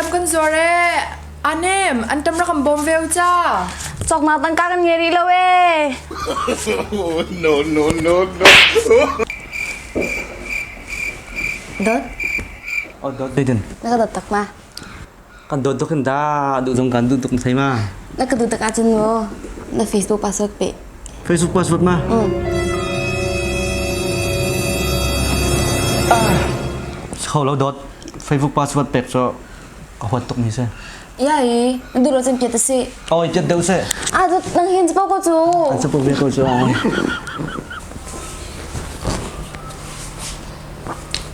Antam kan zuar ee. Anem, antam rak kan bawm ve u ca. Cawknak tangka kan ngei rih lo ee. No, no, no, no. Dot. Oh, dot dei din. Na ka dot tak ma. Kan dot tuk in da duh zong kan duh tuk thei ma. Na ka duh tak ahcun mu na Facebook password pe. Facebook password ma? Mm. Ah. Ho lo dot Facebook password pek cho ka huat tuk mi se. Ya i, na duh lo cun piat si. Oi piat deuh se. Ah, nang hin capo ko cu. An capo ve ko cu ai.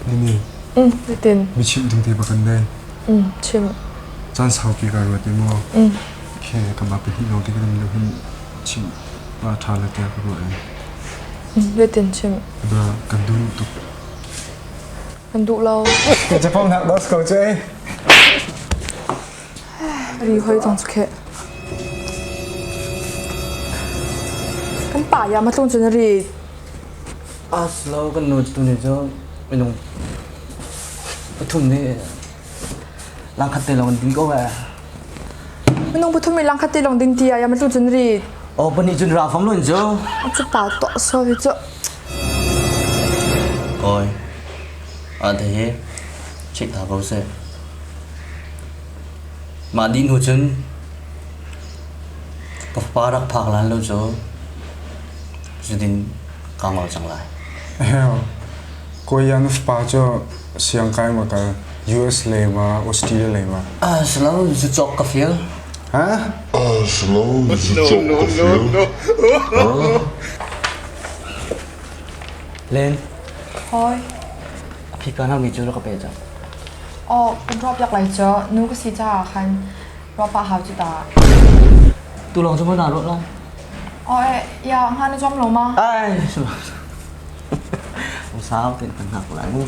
Nini. Mm, zeitin? Mi chimh ding te bak an nei. Mm, chim. Caan saupi ka ruat i mu. Mm. Khe kanmah pahnih lawng te kan um lo hin chimh a ṭha le tiah ka ruah i. Zeitin chim? Da kan duh tuk. Kan duh lo. Ka capom nak dos ko cu ei. Ri hoi tong chu khe. Kan pa ya ma tlung cun ri. Aslo kan nu tu ni cu minung pathum nih langkhat te lawng ding ko eh. Minung pathum i langkhat te lawng ding ti ya ma tlung cun ri. Oh pahnih cun ra fam lun cu. Cu pa to so hi cu. Oi. A te hi check ta ko seh. Mah dih hnu cun ka fapa rak phak lan lo cu zudin kaa ngol cang lai. Hell, Kawi na fapa cu siangkai ma kal US lei ma Australia lei ma? Ah, silo, zu cawk ka feel. Ha? Ah, silo, zu cawk ka feel. Ha? Len. Hoi. A phi ka na mi cu ka pe cang. Aw, kan ruah piak lai cu. Nu ka si caah khan ruah pah hau cu ta. Tu lawng cu maw naa ruah lai? Aw, eh, ya, hnga na zuam lo ma? Ai, silo. Sau tein kan hngak lai mu.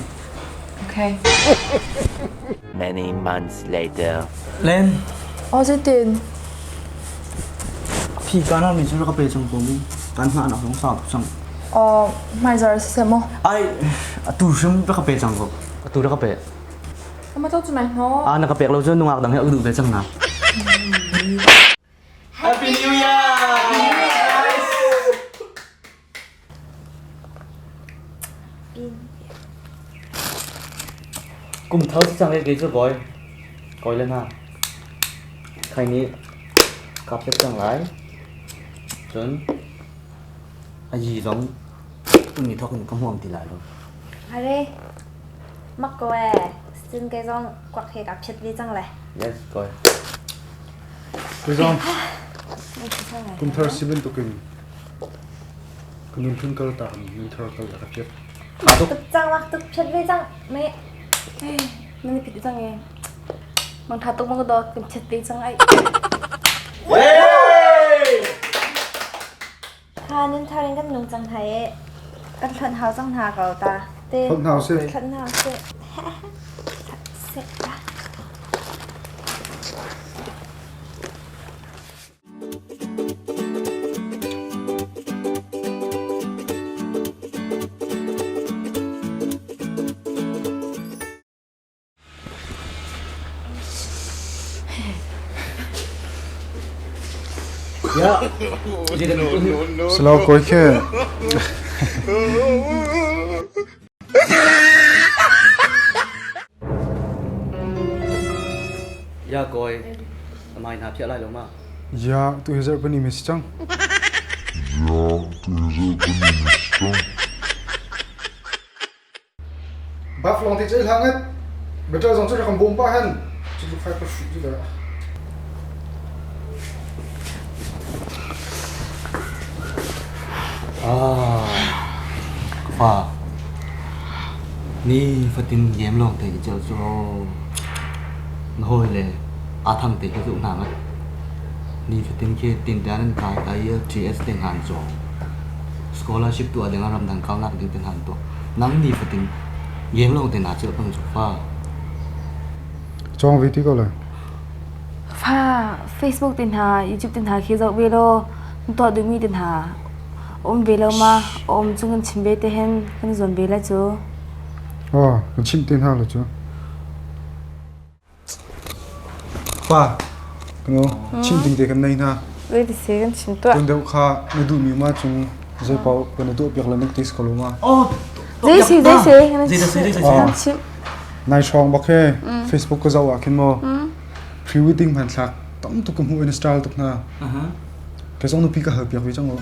Okay. Many months later. Len. Aw, zeitin? Phi ka na mi cu ka pe cang ko mu. Kan hngah nak zong sau cang. Aw, hmaizar si seh maw? Ai, atu hrim ka pe cang ko. Atu ra ka pe. Ama to cu nai hno. Ah, na ka pek lo cun nungak dang he a duh ve cang na. Happy New Year! Kum thar si cang kei cu kawi. Kawi le hna. Khai nih kaa pek cang lai. Cun a yi zong tuni thawk in ka hmuam ti lai lo. Are, mak ko ee. Cun kei zong kuak he kaa phiat ve cang le. Yes, kawi. Kei zong kum thar si bantukin Ka nunphun kal tak in nunthar kal a ka phiat. Tuk cang lak tuk phiat ve cang me. Nan phit cang e. Mang tha tuk mang do kan phiat ve cang ai. Kha nunthar in kan nung cang hai e. Kan thlan hau cang hna ko ta. Te. Thlan hau se. Thlan hau se. Se. Silo kawi khi. Ya kawi, amai hna phiah lai lo ma? Ya, tu hi zarh pahnih mi si cang. Ya, tu hi zarh pahnih mi si cang. Baf lawng te cei hlah ngat. Better zong cu rak kan bawm pah han. Cu tu fai ka hruh cu dah. Ah, ka fa. Ni fatin game lawng te i cel cu na hawi le aa thang te ka zuh hna ngat. Ni fatin khi tintian an kai kai i TS te hna an cawng. Scholarship tuah ding ah ramdang kaunak ding te hna an tuah. Nang ni fatin game lawng te naa cel peng cu fa. Cawng ve ti ko lai. Fa Facebook te hna, YouTube te hna khi zoh ve law tuah duhmi te hna um ve lo ma um cu kan chim ve te hin kan zuam ve la cu. Oh, kan chimh te hna lo cu. Pa, kano chim ding te kan nei hna. Zei ti si kan chim tuah. Tun deuh kha na duhmi ma cung zei paoh kan na tuah piak le nan ti ko lo ma. Oh, Zei si zei si Zei si zei si. Kan chim. Nai hrawng bak he Facebook ka zoh ah khin maw pre-wedding hmanthlak tam tuk ka hmuh in style tuk hna. Ke zong nupi ka hal piak ve cang lo.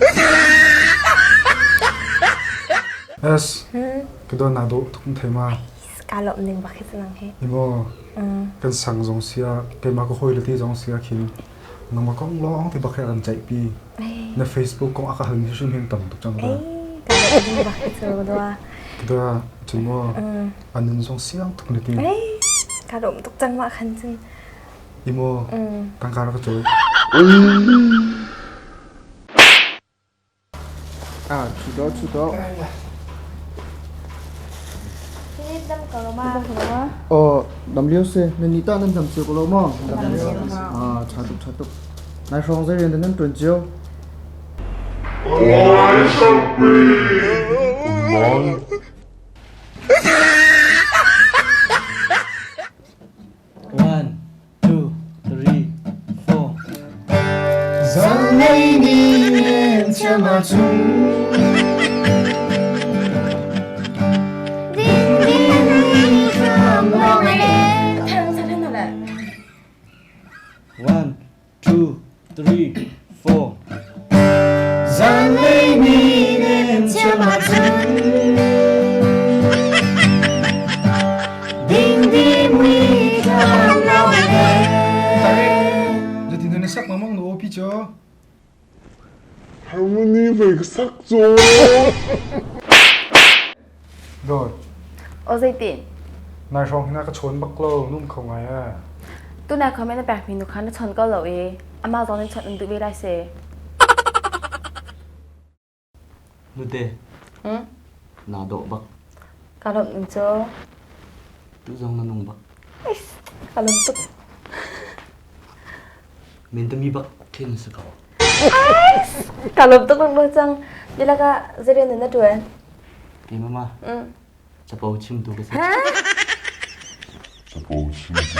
Es, ka don na do tuk thei ma. Ka lawm ning bak hi nang he. Imo kan sang zong sia keimah ka hawi le te zong sia khin nangmah kong lawng te bak he an ceih pi. Na Facebook kong a ka hal mi hrim hin tam tuk cang ka. Ka lawm ning bak hi cu dua. Dua cun mo anun zong siang tuk na ti. Ka lawm tuk cang ma khan cun. Imo tangka ka cawi. 啊，出刀出刀。哦，nam liu se, nan ni ta nan dam chiu ko lo mo. À, cha tuk cha tuk. Nai hrawng zei rian nan ṭuan cio? One, two, three, four. Zanlei ni nen chiama chung. One, two, three, four. Zanlei ni nen chiama chung. Ding di mui thlam lo Zetin na sak mamang na opi cho. 할머니 왜 삭조? Rồi, O zeitin? nai hrawng hina ka chawn bak lo num kho ngai a. Tu na comment na pek mi nu kha na chon ko lo i amah zong nih chon an duh ve lai si. Nute. Na dawh bak. Ka lawmh ning cu. Tu zong na nung bak. Ka lawm tuk. Min tami bak khin si ko. Ka lawm tuk lung cang. Bilaka zeirian na ṭuan? Ke mama. Capo chim tu ka si. Capo chim tu.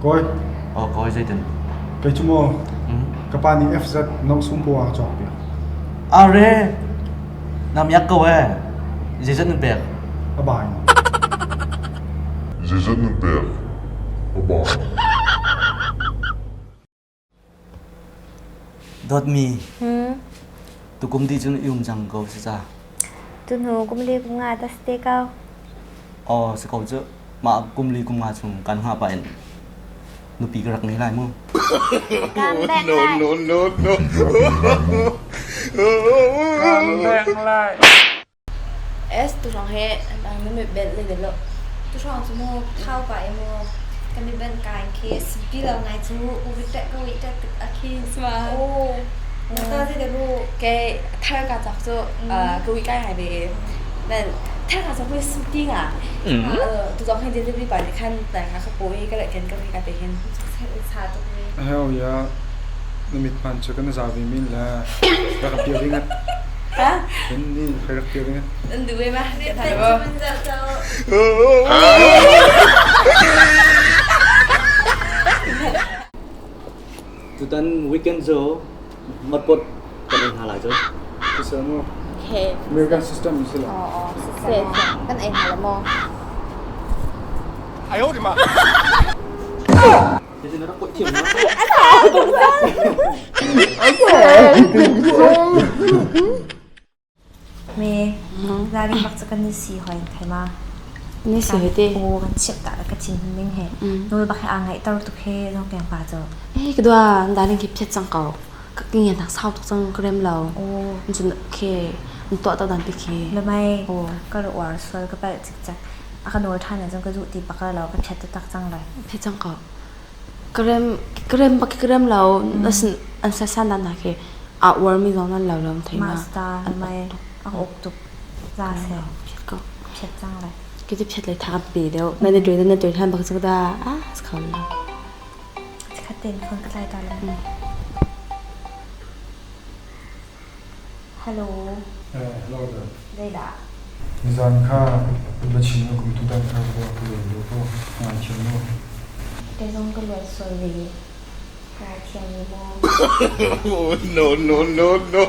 Koi. Oh, koi zeitin? Kei cu maw ka pa nih FZ no sung po a cawk piak. Are. Nam yak ko eh. Zeizat nan pek? A bai. Zeizat nan pek? A bai. Dawtmi. Tukum ti cun i um cang ko si ca. Tu hnu kum li kum nga ta si te ko. Oh, si ko cu. Mah kum li kum nga chung kan hngah pah in nupi ka rak ngei lai mu. Kan bek lai. No, no, no. S tu hrawng he na mit bel le lo. Tu hrawng cu mu thau pa i mu kan mi ben kai khi si lo ngai cu u vi te ko wi te a khi. Sma. Oh. Na ta si de lu. Ke thar ka chak cu ka wi kai hai ve. Nan thar ka chak wi sim ti nga. Tu zong he delivery pa nih khan nai kha ka pu i ka le ken ka ka te hin. Sa tuk mi. Hell yeah. Na mit hman cu kan za ve min la. Rak ka piak ingat. Ha? Kan ni rak piak ingat. Nan du ve ma? Mi Tha ben bo. cu min zoh zo. Tutan weekend cu matpot kan in hna lai cu. Kisel mu. Okay. American system si lo. Oh, se kan ei hna la maw? Thế nó rak thiam na. Me zaring bak cu kan ni si hoi thai ma. Ni si hoi te. O kan chim ta ka chin ning he. Nul bak he a ngai tar tuk he zong keng pa cu. Eh ka dua darling khi phet cang ko. Ka king nak sau tuk cang ka rem lo. Oh. Cun khi tuah to dan pi khi. Le mai Oh. ka ro war sual ka pal cik cak. A ka nul than zong ka duh ti bak lo ka phet tak cang lai. Phet cang ko. Ka rem ka rem bak ka rem lo. Asin an sa san dan na khi a war mi zong nan lo lo thai ma. Master mai a ok tuk za se Phet ko. phet cang lai. Ki ti phet lai tha pe deu. Na ni doi na doi than bak cang da. Ah, khal lo. Khat ten phone ka tlai ta le. Hello. Eh, hello there. Đây đã. Nizan kha va chim na kum tutan kha ka ka lung lo ko ngaithiam mu. Kei zong ka luat sual ve. Ka thiam ve maw? No, no, no, no.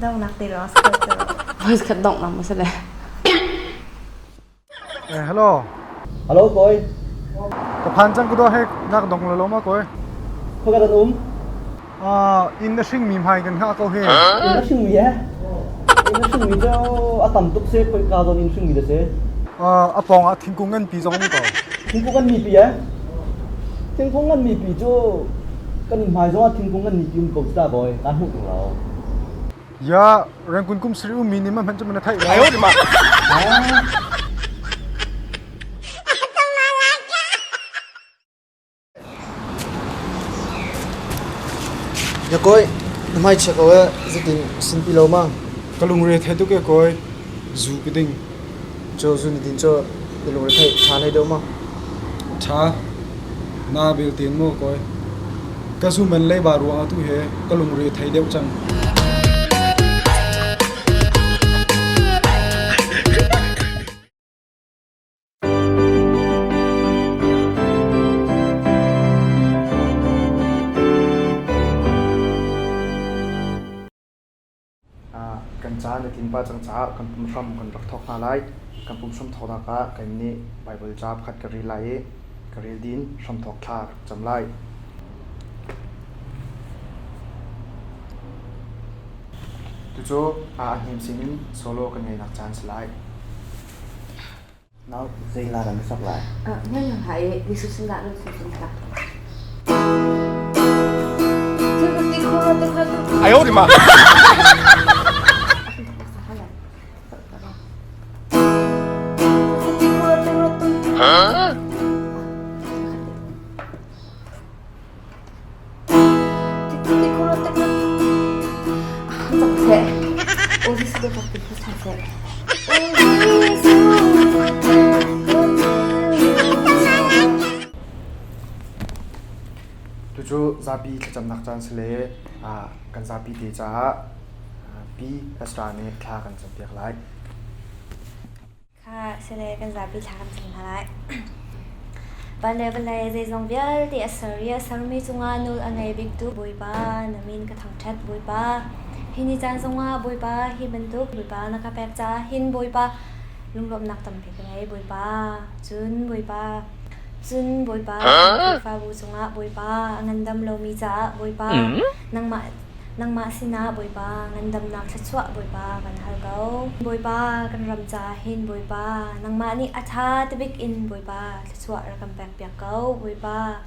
Donghnak te lawng si ko cu. Voice khat dongh na maw si le? Eh, hello. Hello koi. Ka phan cang ku do he nak dong lo lo ma koi. Khoi ka dan um? Ah, inn na hring mi hmai kan hngah ko he. Inn na hring mi he? Inn na hring mi cu a tam tuk se khoi ka zawn inn hring mi da se. Ah, a pawng ah thingkung ngan pi zong um ko. Thingkung ngan mi pi eh? Thingkung ngan mi pi cu kan inn hmai zong ah thingkung ngan mi pi um ko ta boy. Kan hmuh tung lo. Ya, Rangoon kum sari ummi nih mah hmanh cu na theih lo. Ya kawi, na hmai chia ko eh, zeitin sinpi lo ma? Ka lungre thei tuk e kawi, zu ka ding. Cu zu ni din cu na lungre thei ṭha hlei deuh ma? Ṭha, na belte in maw kawi? Ka zu man leiba ruangah tu he ka lungre thei deuh cang. Kan ca na tlin pah cang caah kan pum hram kan rak thawk hna lai. Kan pum hram thawknak ah kan nih Baibal ca pakhat ka rel lai i ka rel din hramthawk thla ka cam lai. Tucu a hnem sinin solo kan ngeinak caan si lai. Nau zei hla dah na sak lai? Ngai ngang hai i Jesuh sin dah nan sung sak. 哎呦我的妈！ Tucu zapi thlacamnak caan si le kan zapi te caah Pi Esther nih thla kan campiak lai. Kha sile kan zapi thla kan cam hna lai. Van le vawlei zeizong vialte a ser i a sermi cungah nawl a ngei biktu Bawipa, na min ka thangṭhat Bawipa. Hi ni caan zongah Bawipa, hi bantuk Bawipa na ka pek caah hin Bawipa lunglawmhnak tampi ka ngei Bawipa. Cun Bawipa, cun Bawipa, Khrihfabu cungah Bawipa, a ngandam lomi caah Bawipa, nangmah Nangmah sinah Bawipa ngandamnak thluachuah Bawipa kan hal ko. Bawipa kan ram caah hin Bawipa nangmah nih a ṭha tibik in Bawipa thluachuah rak kan pekpiak ko Bawipa.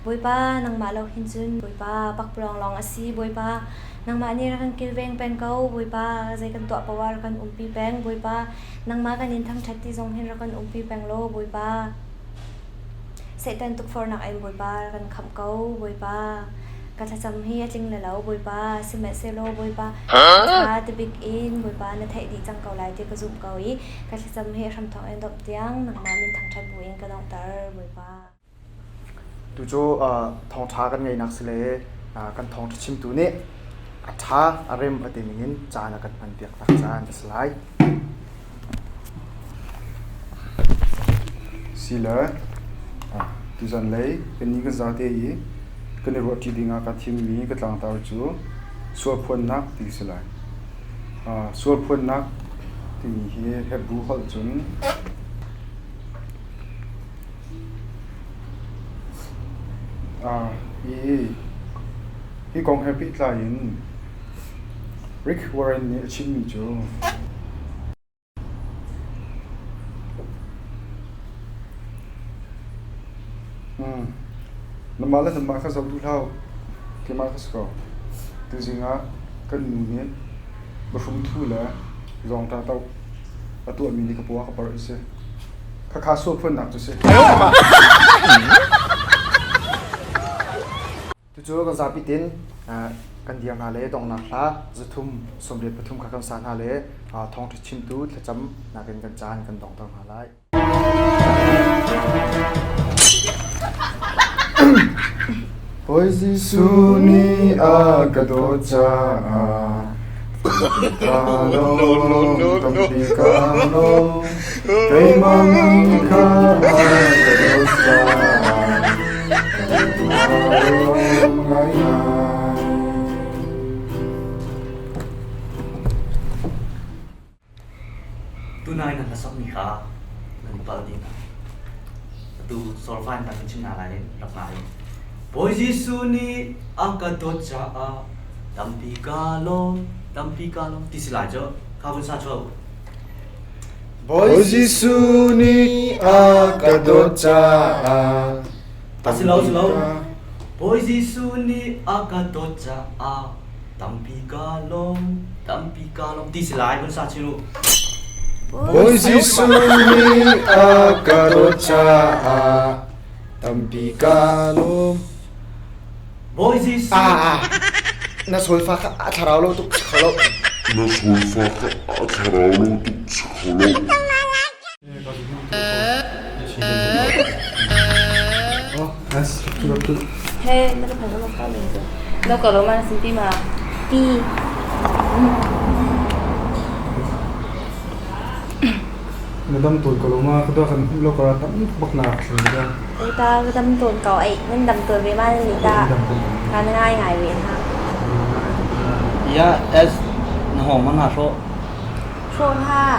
Bawipa nangmah lo hin cun Bawipa pakpalawng lawng a si Bawipa. Nangmah nih rak kan kilveng peng ko Bawipa. Zei kan tuah paoh ah rak kan umpi peng Bawipa. Nangmah kan in thangṭhat ti zong hin rak kan umpi peng law Bawipa. Satan tukforhnak in Bawipa rak kan khamh ko Bawipa. Ka thlacam hi a tling le lo Bawipa, sihmanhsehlaw Bawipa, ṭha tibik in Bawipa na theih dih cang ko lai ti ka zumh ko i ka thlacam hi a hramthawk in dongh tiang nangmah min thangṭhat buin ka donghter Bawipa. Tu cu thawngṭha kan ngeihnak si le kan thawngṭha chimtu nih a ṭha a rem a ti ning in caan a kan hmanpiak tak caan a si lai. Sile, tuzan lei kannih kan zate i kan i ruahṭi dingah kaa thimmi ka tlangtar cu sualphuannak ti a si lai. Sualphuannak timi hi Hebru holh cun hi kong he pehtlai in Rick Warren nih a chimmi cu Nangmah le nangmah kha zoh duh hlah. Keimah ka si ko. Tuzing ah kan nu nih bahrum thu le zawngṭah toh a tuahmi nih ka paw a ka parh i si. Khakha sualphuannak cu si. Cucu kan zapi tin kan dir hna le donghnak hla zathum 83 kha kan sa hna le thawngṭha chimtu thlacam nakin kan caan kan dongter hna lai. Bawi Jesuh nih a ka dawt caah ka lawm, tampi ka lawm. Keimah nang kha a ka dawt caah ka lawm ngaingai. Tunai nan hlasakmi kha nan i palh dih hna. Atu solfa in kan chim hna lai rak ngai u. Bawi Jesuh nih a ka dawt caah tampi ka lawm, tampi ka lawm ti si lai cu. Kha vun sa chuah u. Bawi Jesuh nih a ka dawt caah A si lo, si lo. Bawi Jesuh nih a ka dawt caah Tampi ka lawm, tampi ka lawm ti si lai vun sa chin u. Bawi Jesuh nih a ka dawt caah tampi ka lawm. Bawi Jesuh. Ah, na solfa kha a thlarau lo tuk si kho lo. Na solfa kha a thlarau lo tuk si kho lo. He na ka phang ma ka ling cu. Na ko lo ma na sin ti ma? Ti. Na dam tawn ko lo ma ka kan hmuh lo kara tam bak na thlen da. Ta ka dam tawn ko ai nan dam tawn ve ma nan ni ta. Ka na ngai ngai ve ha. Ya es na hong ma nga hro. Hrawm hlah!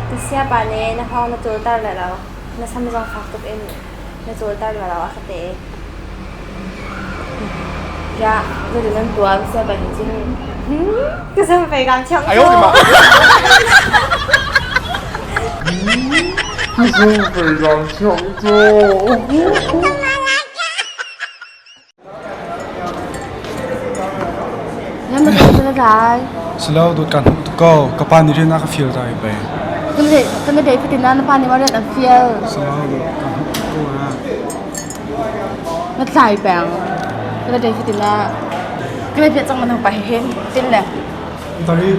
Ka siapa nih na hngawng na cawlter lai lo. Na sam zong fak tuk in na cawlter lai lo a ka ti. Ya, zeitin nan tuah ka siapa nih cun. Ka sam pei kaan thiang cu. Ka sam pei kaan thiang cu. Silo dawt kaan hmuh tuk ko. Ka pa nih rian a ka fial ta i pei. Kan dei fatin na pa nih ma rian an fial. Silo dawt kaan hmuh tuk ko ha. Na tlai peng. Kan dei fatin na kan dei cang man pa he tin le. Tari.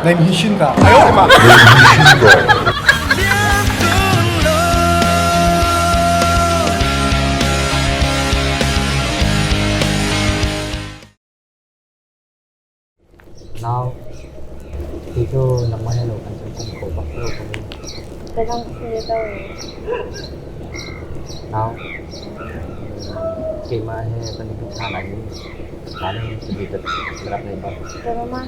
Này mình xin cả. Nau, ti cu nangmah he lo kan cun kum kho bak lo ko mu. Ka dang si ko. Nau, keimah he kan i duh ṭhan lai i kaan in ka ka rak nei bak. Ka mama,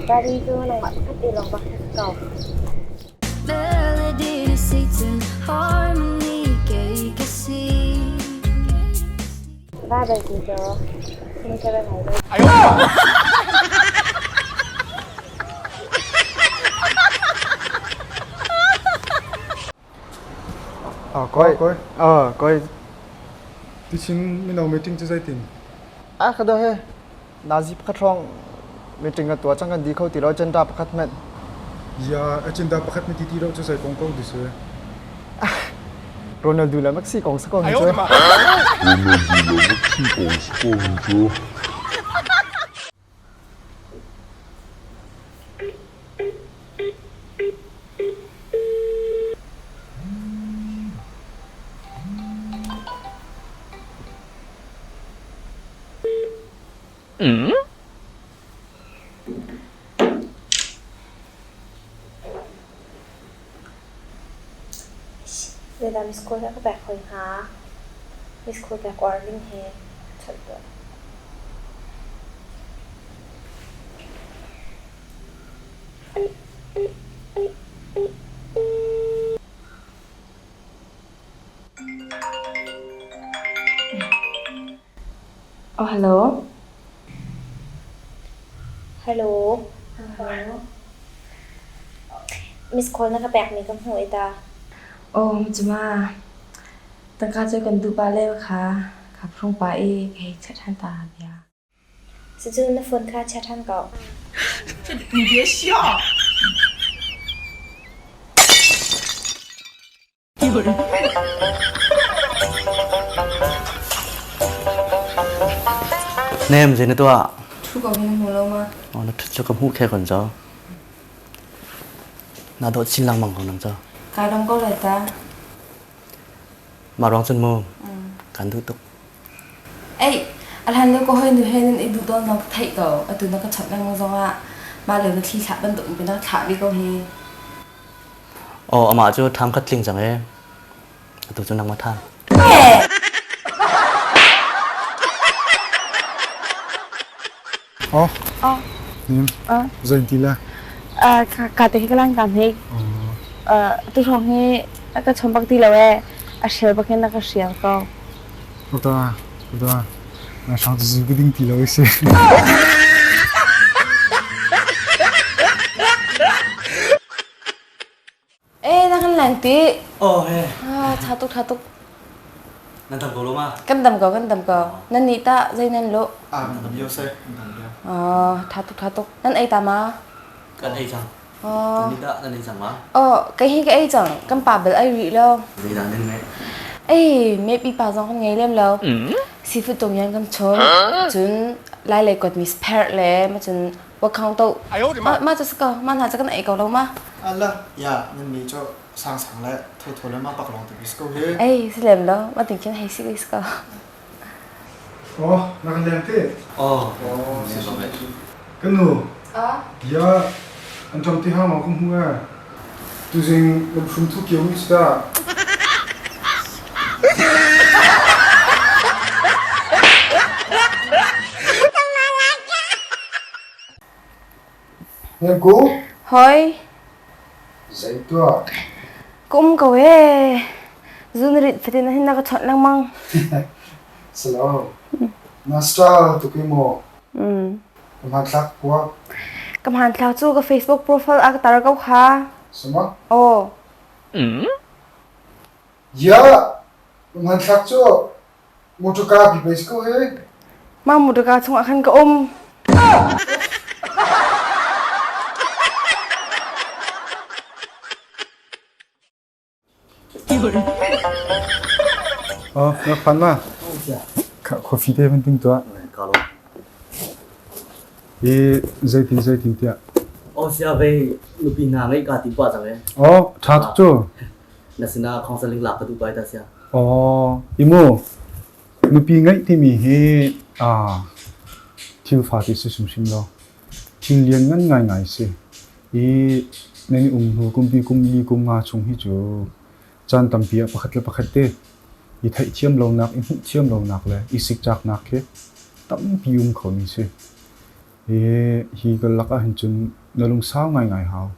Daddy cu nangmah pakhat te lawng bak si ko. Melody Satan harmony kei ka si. Va bal ti cu sin ka ra ngai lo. Koi. Koi. Ah, koi. Tichin mino meeting cu zeitin? Ah, ka he. Nazi pakhat hrawng meeting ka tuah cang kan di kho ti lo agenda pakhat hmanh. Ya, agenda pakhat mi ti ti lo cu zei kong ko ti si. Ronaldo le Messi kong sa ko hin cu. Ronaldo le Messi kong sa ko hin cu. Zeidah miss call ka pek hoi hnga? Miss call pek uar ding hi chawnh tuah. Oh, hello. Hello. Miss call na ka pekmi ka hmuh i ta. Oh, cuma tangka cu kan duh pa le kha ka phrung pa i ka hei chat ṭhan ta bia. Cucu na phone kha chia ṭhan ko. 你别笑。有人。Nem zei na tuah? Thu ko hi na hmu lo ma? Oh, na thut cu ka hmuh khe kon cho. Na dawh chin lengmang ko nang cho. Kai dong ko lai ta. Mah ruang cun mu. Kan duh tuk. Ei, a hlan lio ka hoi nu he nan i duh tawn zong ka theih ko. Atu na ka chawnh lengmang zong ah mah le na thli thlah bantuk in na ka thlah ve ko hi. Oh, amah cu tham khat tling cang e. Atu cu nangmah than. Oh. Oh. Nim. Oh. Zain ti la. Ka te hi ka lang tam hi. Tu hrawng hi a ka chom bak ti lo e. A hrial bak in a ka hrial ko. Uta, uta. Na hrang tu zu ding ti lo si. Eh, na kan leng ti. Oh, he. Ah, tha tuk, tha tuk. Nan dam ko lo ma? Kan dam ko, kan dam ko. Nan nih tah zei nan lo? Ah, nan dam lio se. Nan dam lio. Oh, tha tuk, tha tuk. Nan ei ta ma? Kan ei cang. Oh. Nan nih tah nan ei cang ma? Oh, kai hi ka ei cang. Kan pa bel ei rih lo. Zei dah nan ngeih? Ei, me pi pa zong kan ngei lem lo. Seafood tom yan kan chon. Cun lai lei kot mi spare le ma cun Wa khang to. Ma cu ko ma hna cu kan ei ko lo ma. Ala ya nan mi cu sang sang le tho tho le ma pak long te bis ko he. Ei si lem lo ma ting khin hei si is ko. Oh, na kan leng te. Oh. Oh, si si. Kan nu. Ah. Ya an tong ti hang ma kum hu a. Tu zing lam hrum thu kiau mi sta. Nengku. Hoi. Zei tuah? Ka um ko ee. Zun rit fatin hin na ka chawnh lengmang. Salo. Na star tuk i maw? Ka hmanthlak phuah. Ka hmanthlak cu ka Facebook profile ah ka tar ko kha. Sama? Aw. Ya, hmanthlak cu Motorka pi pei si ko he. Mah motorka chungah khan ka um. Oh, na phan ma? Coffee te van ting tuah. I zeitin zeitin tiah. Oh, sia vei nupi hna ngeih ka tim pah cang e. Oh, tha tuk cu. Na sinah counseling lak ka duh bai ta sia. Aw, imu nupi ngeih timi hi thil fate si hrimhrim lo. Thil lian ngan ngaingai si. I nan i um hnu kumpi kum li kum nga chung hi cu caan tampi ah pakhat le pakhat te i theihthiam lonak, i hmuhthiam lonak le i sikcaknak khi tampi um khomi si. Hi hi ka lak ah hin cun na lungsau ngaingai hau.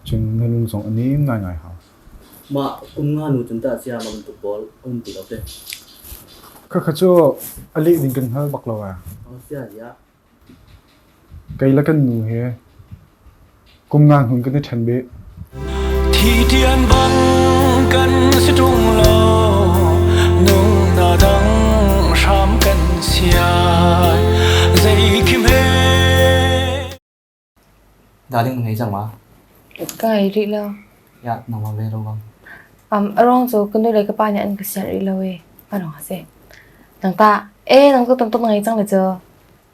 Cun na lung zong a nem ngaingai hau. Mah kum nga nu cun tah sia ma bantuk pawl a um ti lo te. Khakha cu a leh ding kan hngal bak lo ee. Sia ya. Kei le kan nu he kum nga hnun kan i ṭhen beh. Thi tian bang kan si ṭung lo, nung na dang hram kan siai. Zei khim he Darling ngei cang ma? Ka ngei rih lo. Ya, nangmah ve lo bang. A ruang cu ka nu le ka pa nih an ka sianh rih lo i a ruang a si. Nang tah, eh nang cu tam tuk na ngei cang le cu.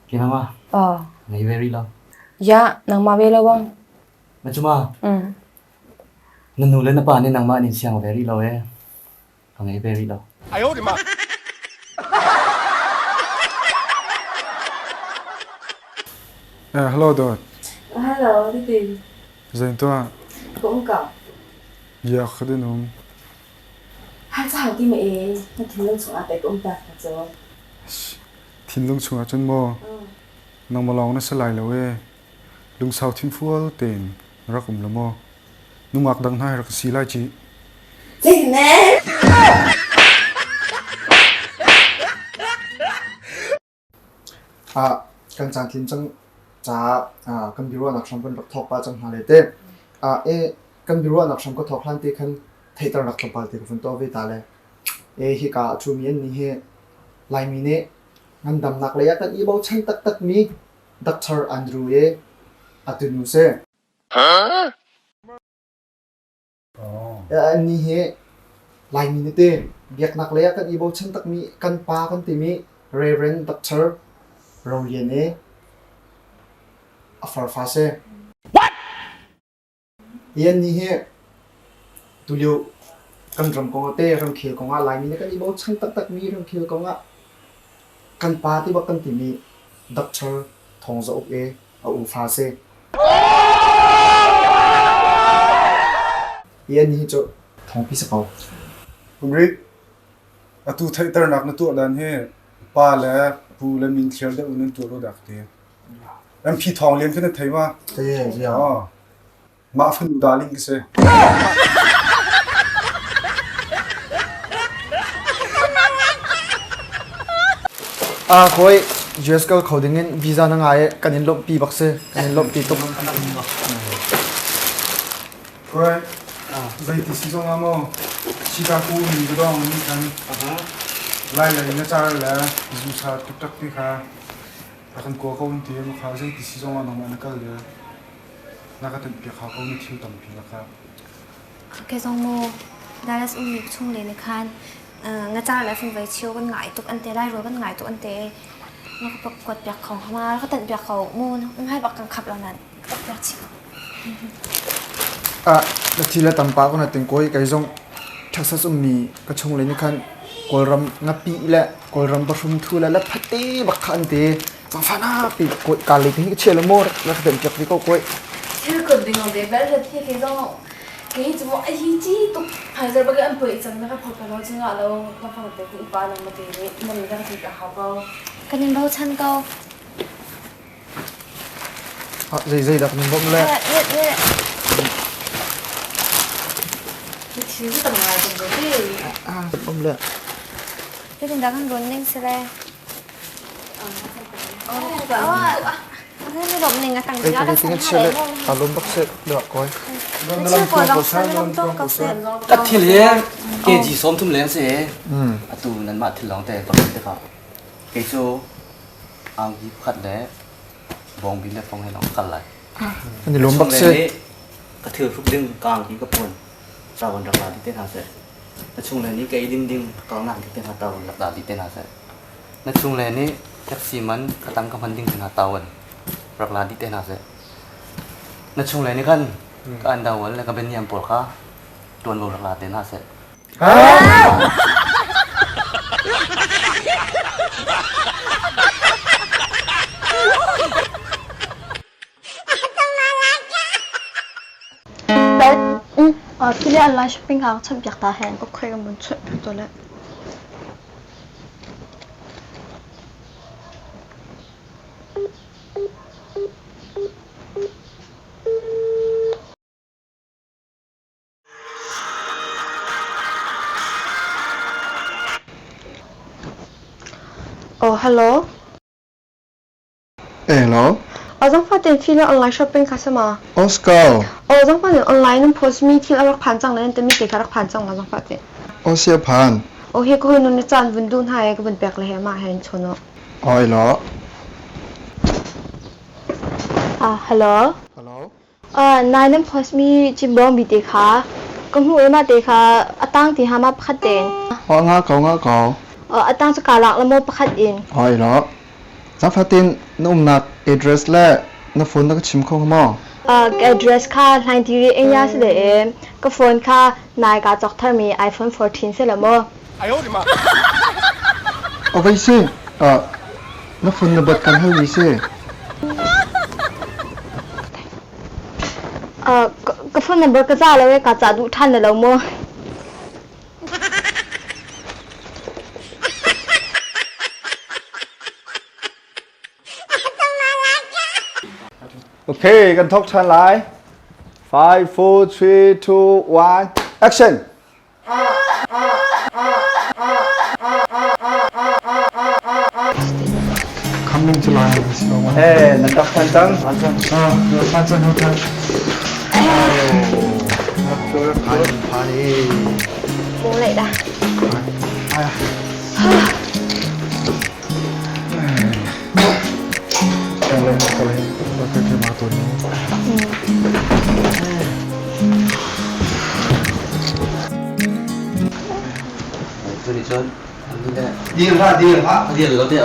Ke mama? Oh. Ngei ve rih lo. Ya, nangmah ve lo bang. Ma cuma? Na nu le na pa nih nangmah nih siang ve rih lo e. Ka ngei ve rih lo. Hello dawt. Hello, Titi. Zein tuah? Ka um ko. Ya khadin um. Ha chau ti ma e, na thinlung chungah teh ka um tak na cu. Thinlung chungah cun maw? Nangmah lawng na si lai lo e. Lungsau thinfual tein rak um la maw? Nungak dang hna he rak si lai ci. Ah, kan caan tlim cang caah kan biaruahnak hram kan rak thawk pah cang hna le te. Ah, e kan biaruahnak hram ka thawk hlan te khan theihternak tlawmpal te ka vun tuah ve ta le. E hika a ṭhumi an nih hi Laimi nih ngandamnak lei ah kan i bochan taktakmi Dr. Andrew e a tunu si. Annih hi Laimi nih te biaknak lei ah kan i bochan takmi kan pa kan timi Reverend Dr. Rolian i a farfa si. Hi annih hi tulio kan ram kong ah teh ramkhel kong ah Laimi nih kan i bochan taktakmi ramkhel kong ah kan pa ti bak kan timi Doctor Thawng Za Uk i a ufa si. Hi annih hi cu thawngpi si ko. Kumrik, atu theihternak na tuah dan hi pa le pu le min thliar deuh in nan tuah lo dah ka ti. MP Thawng Lian khi na thei ma? Thei, zia. Mah fanu darling ka si. Ah koi US kal kho ding in visa na ngai kan in lawmhpi bak si kan in lawmhpi tuk. Koi zeiti si zong ah maw Chicago mi ka dong ni kan lai lei na car le zu sa tuk tak ti kha a kan kua ko ti ma kha zeiti si zong ah nangmah na kal le na ka tenhpiak hau ko na thil tampi lakah. Ke zong mu Dallas ummi chung le nih khan ngacar le fungvei chio kan ngai tuk an te lai rawl kan ngai tuk an te na ka kuat piak kho ma ka tanh piak ko mu ngai bak kan khap lo nan ka piak chih Ah na thi le tampa ko na ting koi kai zong Texas ummi ka chung le nih khan Kawlram ngapi le Kawlram bahrum thu le phate bak kha an te Cangfana pi ka le hi che le mo la ka den piak vi ko koi. Thil kun ding de bel la thi ke zong ke hi chu a hi chi tuk phaizer ba an poi chang na ka phot lo chu nga lo na phang te ku pa nang ma te ni nam da ti ka ha ko. Kan in bochan ko. Ah zei zei dak nin bom le. Thil tam ngai tung ko te. Ah bom le. Te tin da kan ron ning se le. Ka thil hi kg 30 leng si. Atu nanmah thil lawng te ka te kha. Kei cu angki pakhat le bawngbi le fong he lawng kal lai. An i lawm bak si. Ka thil hruk ding ka angki ka puan tawan rak la di te hna seh. Na chung le nih ka ei din ding ka kalnak ding te hna tawan rak la di te hna seh. Na chungle nih taxi man ka tang ka hman ding hna tawan rak la dih te hna seh. Na chungle nih khan ka an dawal le ka beniam pawl kha tuanvo rak la te hna seh. Phile online shopping ha chawnhpiak ta hen ka khoi ka mun chawnhpiak to le. Oh, hello. Hello. Zangfah tein thil online shopping kha sama. Oscar. Oh, zangfah tein online in post mi thil a rak phan cang le nan timi te kha rak phan cang ma zangfah tein. Oh, sia phan. Oh, hi ko nun ni caan vun duh hna e ka vun pek le he ma hen chono. Oi lo. Ah, hello. Hello. Nai nan post mi Cimbawng bite kha ka hmuh i mah te kha a tang ti ha ma pakhat tein. Aw nga ko nga ko. A tang cu kaa lak la maw pakhat in. Oi lo. Zafatin na umnak address le na phone na ka chim kho maw? Ka address kha hlain tiri eng ya si le e ka phone kha nai ka cawk tharmi iPhone 14 si le maw? Awei si, na phone na bat kan hal mi si. Ka phone number ka ca lo e ka ca duh ṭhan na lo maw? Okay, kan thok ṭhan lai. 5, 4, 3, 2, 1, action! Coming to life. Eh, nan tak than cang. Ah, phan cang ho than. Phan phan e. Bố lại đã. Ai à? Kalay kalay. Bakit kay mato niyo? Cun nih cun Dir hlah, dir hlah. Dir lo te.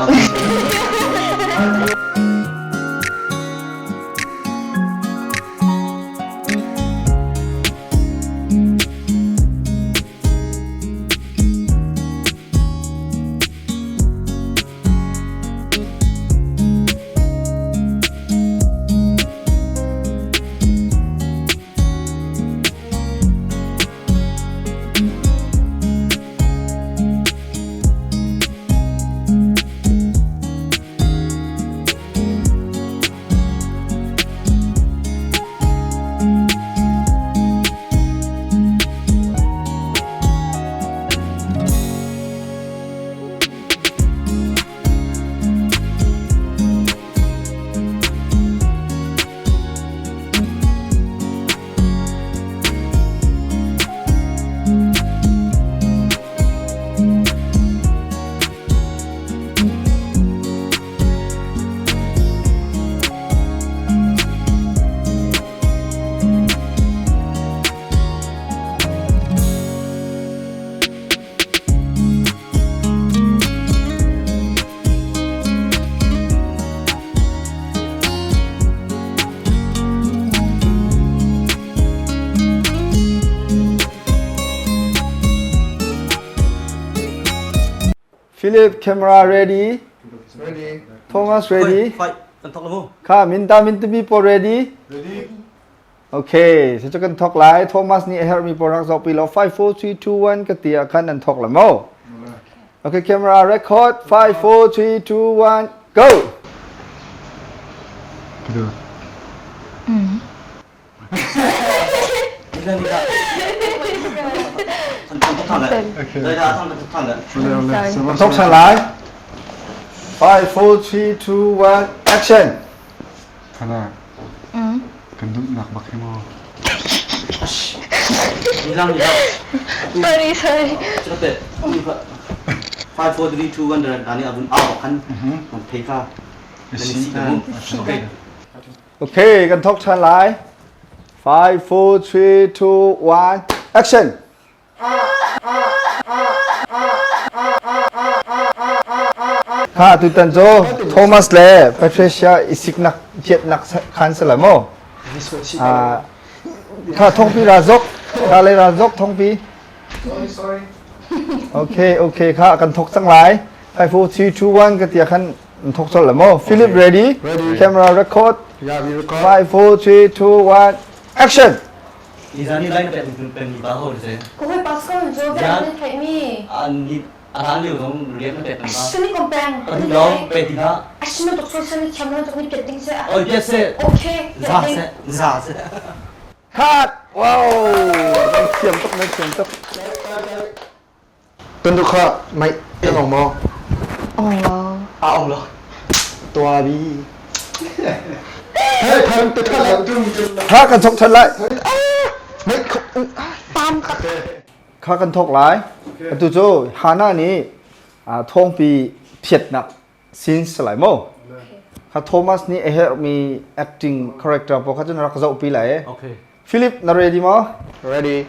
Philip camera ready? Ready. Thomas ready? Fight. Kan thok lo. Kha min ta min timi po ready? Ready. Okay, so kan thok lai Thomas nih a herhmi pawl rak zohpi law 5 4 3 2 1 ka ti ah khan an thok la mo. Okay, camera record 5 4 3 2 1 go. Betul. Thok san lai. 5 4 3 2 1 action. Thana. Kan duhnak bak hi maw? Nilang nilang. Sorry, sorry. Cepat. 5 4 3 2 1 dan dani abun aw kan. Kan thei ka. Okay. Okay, kan thok than lai. 5 4 3 2 1 action. Kha tutan cu Thomas le Patricia isiknak chiatnak khan si lai maw? Kha thongpi ra zok, kha le ra zok thongpi. Sorry, sorry. Okay, okay, kha kan thok cang lai. 5 4 3 2 1 ka tia khan thok col la maw? Philip ready? Ready. Camera record. Yeah, we record. 5 4 3 2 1 action. Izani lai na pek pen ni ba ho se. Ko hoi Pascal jo Ya. ve thai mi. An ni aran liu dong rian na pek ba. Sini kompeng. Kan dong pe ti na. Asino tok so sini chamna tok ni petting se. Oi pet se. Okay. Za se za se. Cut. Wow. Thiam tuk na thiam tuk. Tuan tu kha mai kan ong maw? Ong lo. A ong lo. Tua bi. Hey, than tu than tu. Kha kan thok than lai. Mai Pam tak. Kha kan thok lai. Atu cu Hana nih thawngpi phiatnak scene si lai maw? Kha Thomas nih a herhmi acting character pawl kha cun rak zohpi lai. Okay. Philip na ready maw? Ready.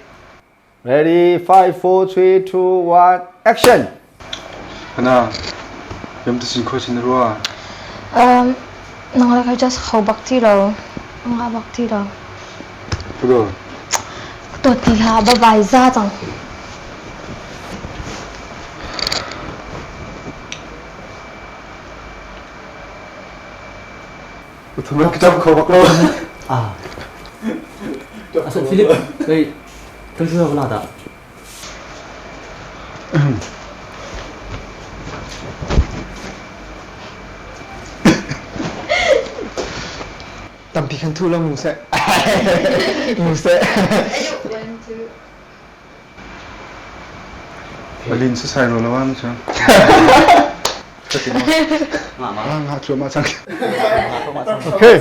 Ready, 5, 4, 3, 2, 1, action! Ana, yam tu sin kho sin rua. Nang le kai just kho bak ti lo. Nga bak ti lo. Betul. To ti ha ba bai za cang. Uthuma kitab kho bak lo. Ah. Asa Philip, kai kan su la da. Tampi kan thu lo mu seh. Mu seh. Alin sa sai ro lawan cha. Nga thluahmah cang. Okay.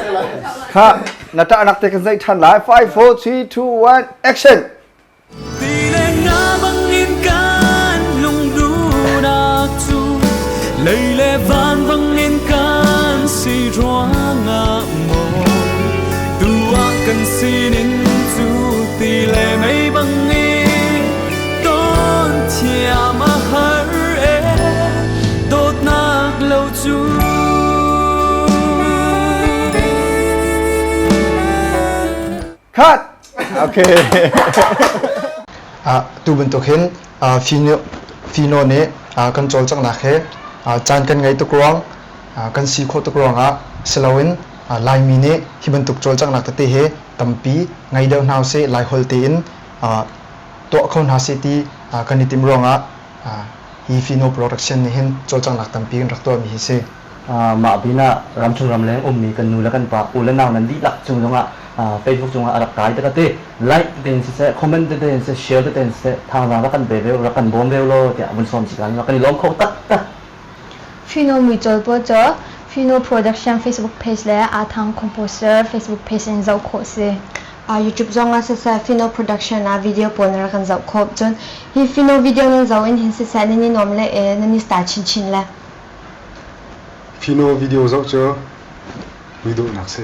Kha na ta anak te kan zai than lai. 5 4 3 2 1 action. Ti le nga bangin kan lungdunak cu lei le van bangin kan si ruangah maw tu ah kan sining cu ti le mei bangin ton thiam a har e dawtnak lo cu. Cut! Okay. Tu bantuk hin Fino nih kan cawlcanghnak he caan kan ngei tuk ruang kan si khawh tuk ruangah si loin Laimi nih hi bantuk cawlcanghnak tete hi tampi ngei deuh hna usih Laiholh tein tuah kho hna sih ti kan i timh ruangah hi Fino Production nih hin cawlcanghnak tampi kan rak tuahmi hi si. Mah pinah ramchung ramleng ummi kan nu le kan pa u le nau nan dihlak cung zongah Facebook cungah a rak kai te ka ti. Like tete in siseh, comment tete in siseh, share tete in siseh, thazaang rak kan pe ve, rak kan bawm ve law tiah vun sawm si kan kan i lawm kho taktak. Fino muicawl pawl cu Fino Production Facebook page le Aa Composer Facebook page in zoh khawh si. YouTube zong ah siseh Fino Production ah video pawl na rak kan zoh khawh. Cun hi Fino video nan zoh in hin siseh nan i nuam le e nan i star chinchin le. Fino video zoh cu muidawhnak si.